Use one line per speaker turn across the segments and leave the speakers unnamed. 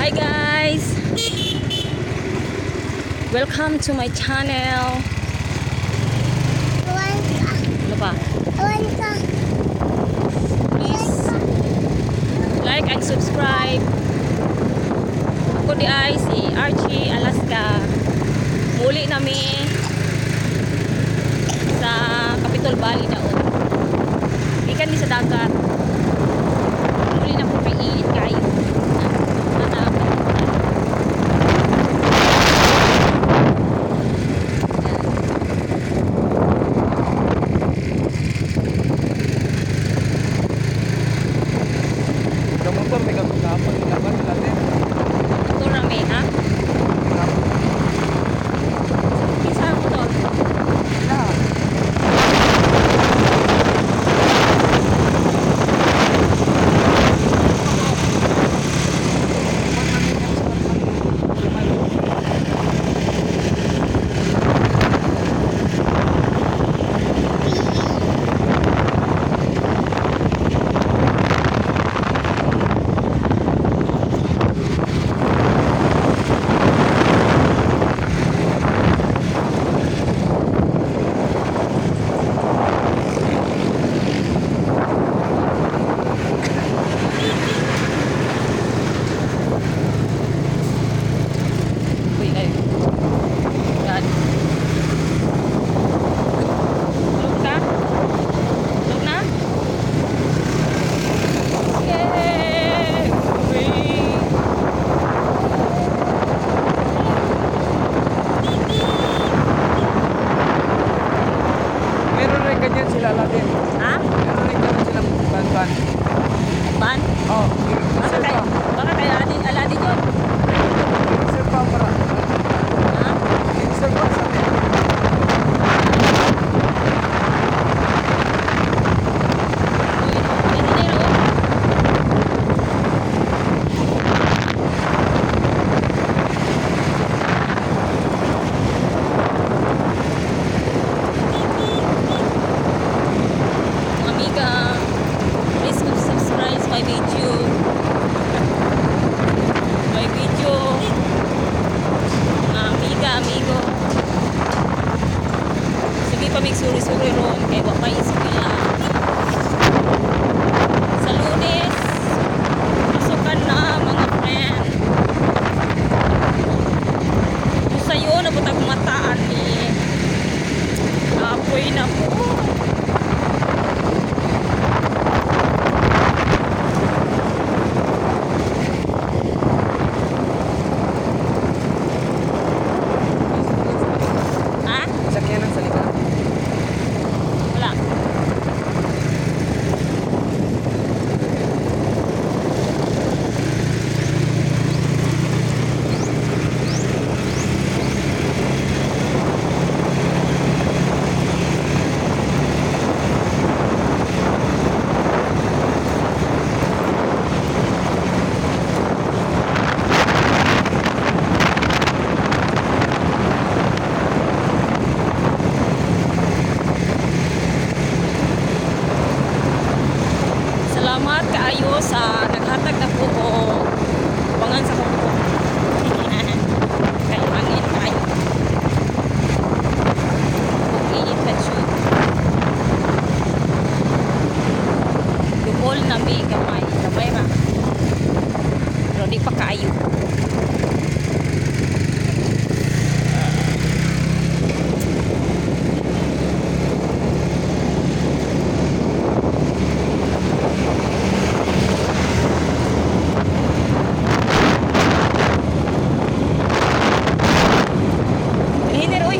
Hi guys! Welcome to my channel. Ano pa? Please like and subscribe. Ako diay si Archie Alaska. Muli nami sa Capitol Valley daon. Ikan ni sa dagat. Muli na po kay init kayo. Na, na,
Kamotor, may kapag laban natin.
Motor rami, ha? Kinsa ang motor?
Na.
Uy, ay. Yan. Tulog ka? Tulog na? Yay! Uy!
Meron rin ganyan sila natin.
Ha?
Meron rin ganyan sila ban-ban.
Ban?
Oh,
Baka
sir
kay,
pa.
baka kay Aladdin, Aladdin yun.
Sir pa para.
Ha?
Sir pa sa atin.
Uy, hindi na yun, oh. Mga amiga, please subscribe my video. My video. Mga amiga, amigo. Sige pa mig suri-suri ron kay wa pa eskwela. Sa Lunes, pasukan na, mga friend. Sayo na butag mataan ni. Apoy na po. Ha?
Sakyanan sa likod.
Wala. Salamat kaayo sa naghatag na po o bangan sa kuko. Kay hangin kaayo. Ug init na jud. Dupol na mi gamay, gamay ra. Pero di pa kaayo. Hinir, uy.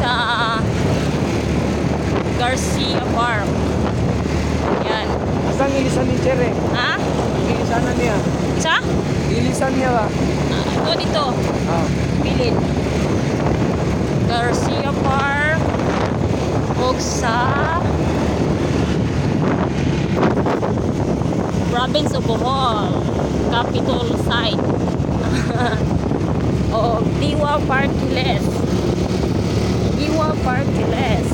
sa Garcia Park. Yan.
Basta ang ilisan ni Chere.
Ha?
Ilisan na niya.
Isa?
Ilisan niya ba?
Ah, ito dito.
Ah.
Pilit. Garcia Park. Ug sa Province of Bohol. Capitol site. O Diwa Parkles. Diwa Parkles.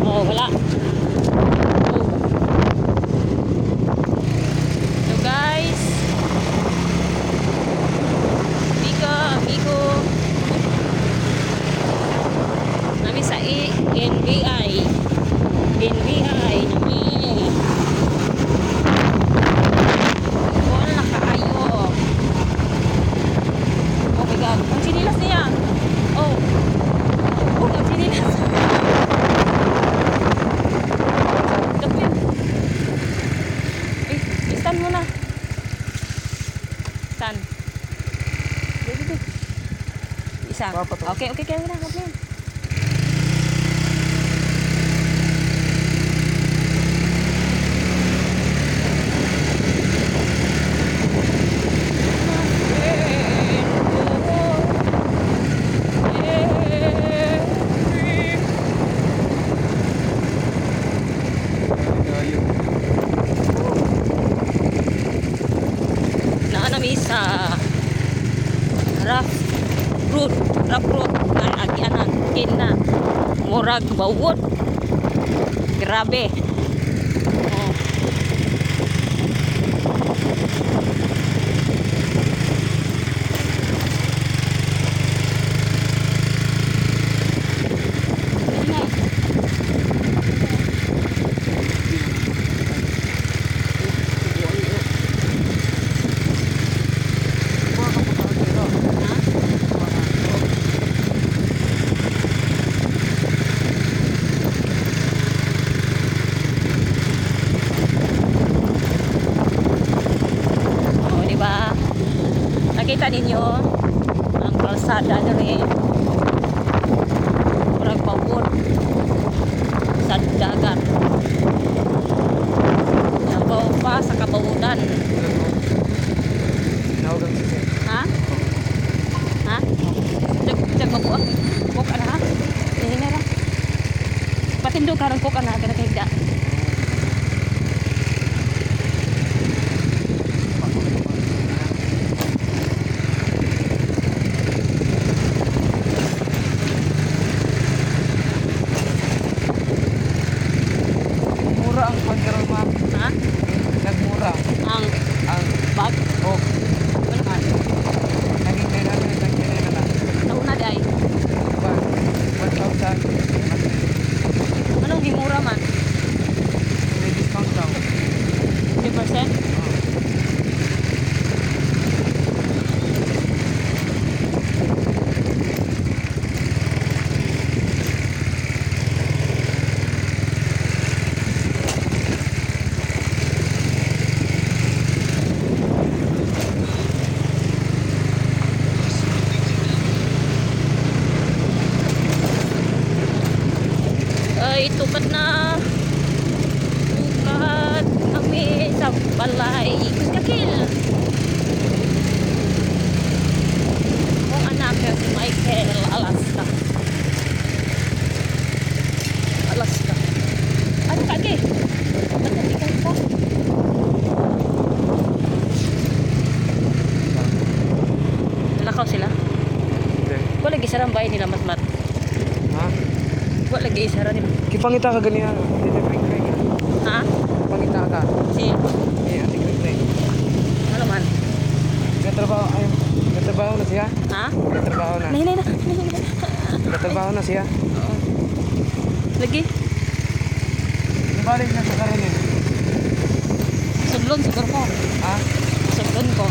Oh, wala. Oh. So guys, amigo, amigo, namin sa NBI, NBI, nami. Wala na kaayo. Oh my God, ang chinilas niya. Oh, oh, ang chinilas. Kapin. Eh, stand mo na. Stand. Dito, dito. Isa.
Papa to.
Okay, kaya mo na. Huwag na yan.
Ayun.
Naa nami sa rough road nga agianan kina murag bawod, grabe, oh. Ingay. Ha? Oh, di ba? Nakita ninyo ang kalsada diri. Murag bawod sa dagat. Nabaw pa sa kabawudan.
Nahugang sisi.
Ha? Ha? Jag jag mabuak. Buk ana ha? Hinay ra. Patindog karon ko kana kana kay da.
Mura ang pagkaroon ma.
Ha?
Nagmura.
Ang
Ang
bag
oh,
ano man?
Naging 900 ang kinena na.
Nauna di ay.
1,000.
Anong gimura man?
May discount daw.
50%?
Oh.
Ay, tukad na. Tukad kami sa balay. Kakil. Kung anak si Michael Alaska. Alaska. Ano ka, Age? Ba't hindi ka pa? Nalakaw sila?
Hindi.
Wala lagi sarang bahay nila, matmat.
Ha?
Wala lagi isara nila.
Kipangita ka ganyan. Dito kring kring.
Ha?
Pangita ka.
Si,
Eh, ate kring kring.
ano man?
Nagtrabaho ay nagtrabaho na siya?
Ha?
Nagtrabaho na.
Nahinay na. Nahinay na.
Nagtrabaho na siya.
Oo. Lagi.
Nabalik na sa karon eh.
Sudlon siguro ko.
Ha?
Sudlon ko.